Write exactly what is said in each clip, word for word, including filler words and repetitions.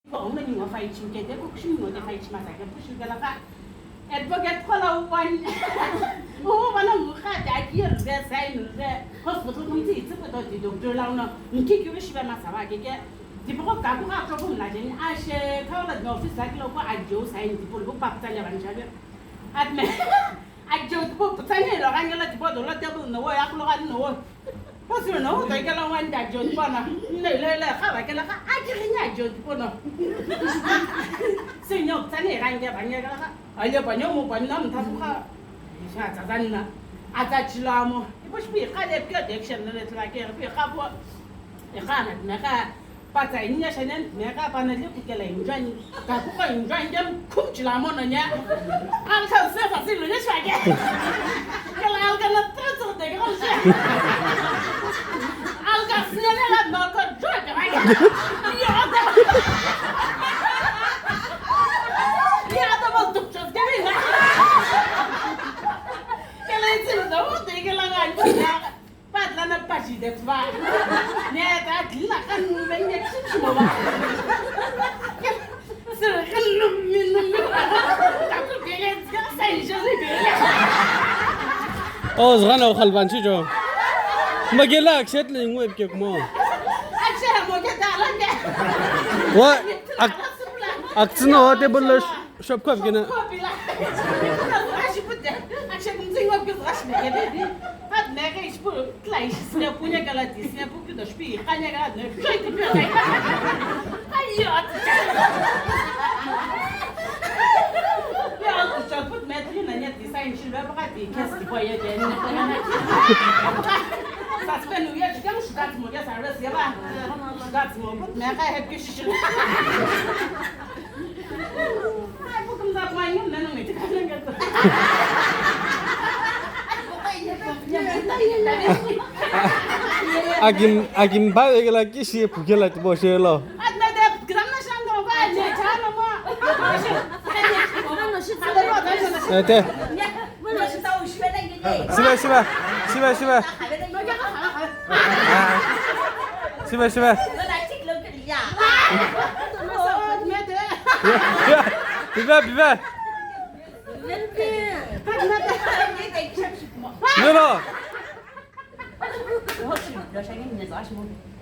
Ko ngoni ngo fai chim ke de ko kshim ngo de fai chim asa ke push ke la ka. Advocate ko la one. O wala ngo ka ta ki ru de sai nu de. Hospital ko ti ti ko to di doctor la no. Nki ki ru shi ba ma sa ba ke ke. Di ko ka ko ka to ko la je ni a she ka la no office la ki lo ko a jo sai ni di ko lo pa ta le ban ja be. Admin. Ajo tipo putani lo kan kala tipo dolo table no wo ya kulo kan no wo. Posu no wo dai kala wan da jo tipo na. Ne le le ka ba kala ka aji ni ajo tipo no. Sinyo putani kan ke ba nya kala ka. Ajo pa nyo mo pa na mta ka. Sha ta dan na. Ata chila mo. Ipo shi ka de ke action le le tla ke ka po. E ka na na ka. Patsa inya shanya meka pana le kukela injwani. Kakuka injwani dem kum chila mono nya. Alka se fasi lo nya shwake. Kela alka na tso de ko she. Alka snya le la no ko jo de ma. Ya da. Ya da mo tuk chos ke na. Kela itsi lo de kela ga. Patla na paji de twa. Ne ta dila kan ben de chichi mo ba. Sir kan num min num min. Ta ku bele sa injo ni bele. O zgana o khalvan chi jo. Magela akset le ngwe ke mo. Akset mo ke ta la ke. Wa ak-, aktsino table lo. Shop kop kena. Shop kop la. Ashi pute. Ashi kumzingo ke ashi ne ke de. Hat ne ke ishi puro. Tla ishi sine punya kala di sine pu kido shpi. Kanya kala ne. Shai ke pia. Ayo. Ya tu shop put me tri na ne design shi ba ka di kes di boye de. Suspend uya jikam shukat mo ya sarve se ba. Shukat mo put me ka happy shi. Akim, akim ba egela kishi pukela tibo shelo. Ete. Sibe, sibe, sibe, sibe. Sibe, sibe. Bibe, bibe. Bibe lo.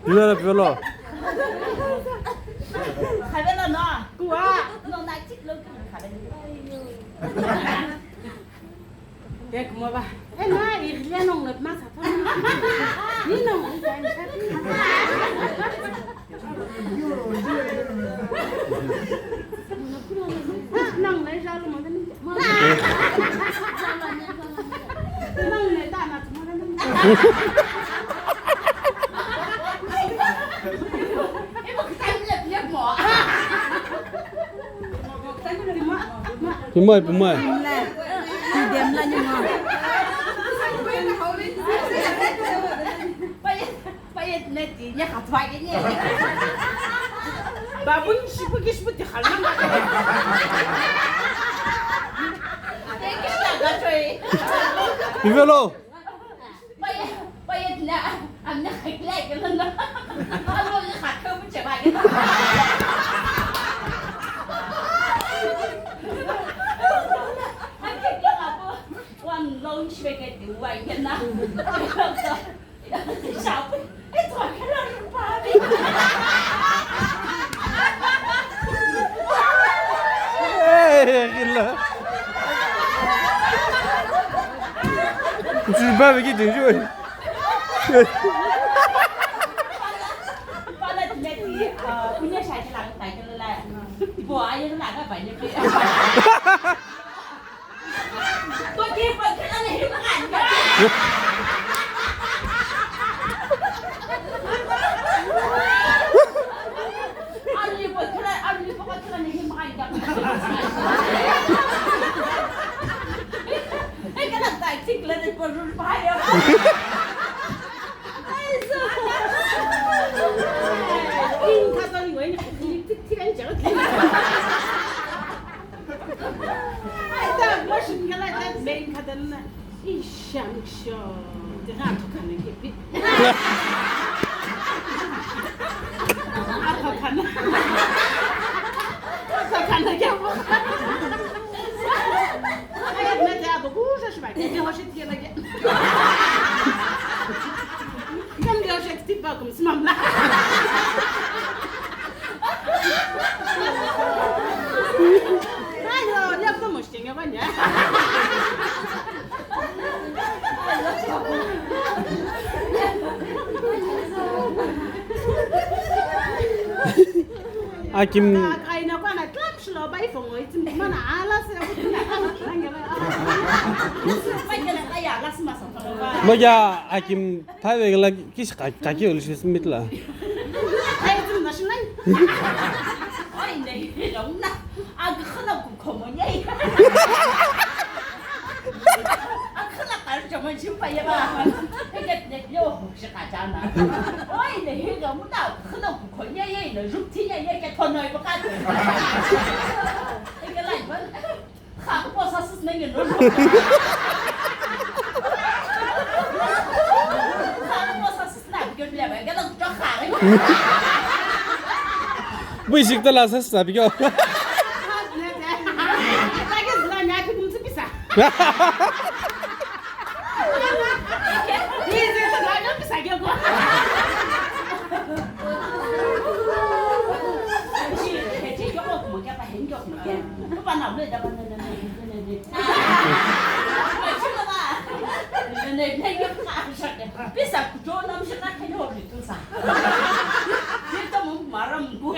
Bibe lo, bibe lo. Dek mo ba. E na, iglia nong ngat ma sa pa. Ni nong ngat sa. Nang nai jalo mo ni. Nang nai ta na mo ni. Pimai, pimai. Pimai. Babun shipu ki shipu ti khalna. Pivelo. Hey, gila. Ntsi ba bigi dinju. Nge hoshi tiye lagi. Kan ge hoshi tipa kum simamla. Ayo, ya ko mo shinge banya. Akim. Kaina kwana club shilo ba ifo ngo itim mana ala se. Moja akim. Phave gala kishi ka, ka ki ulu shi mitla. Ai, tu na shi nai. Ai, nei, lo na. Ag khana ku khomo nei. Ag khana kar jama jim pa ya ba. Ket ne yo shi ka jana. Oi, nei, lo na khana ku khomo nei, nei, jup thi nei, ke thonoi ba ka. Ke lai ba. Khang po sa sis nang no. Khang po sa sis na ke bia ba ke dang to khang. Bui sik ta la sa sa bi ko. Ta ke zla nya ki kum tsi pisa. Ni ze ta na pisa ke ko. Ke ke ko mo ke pa hen ke mo ke. Ko pa na le da ba na. Pisa kujo nam shi na kene ho bitu sa. Pita mu maram ku.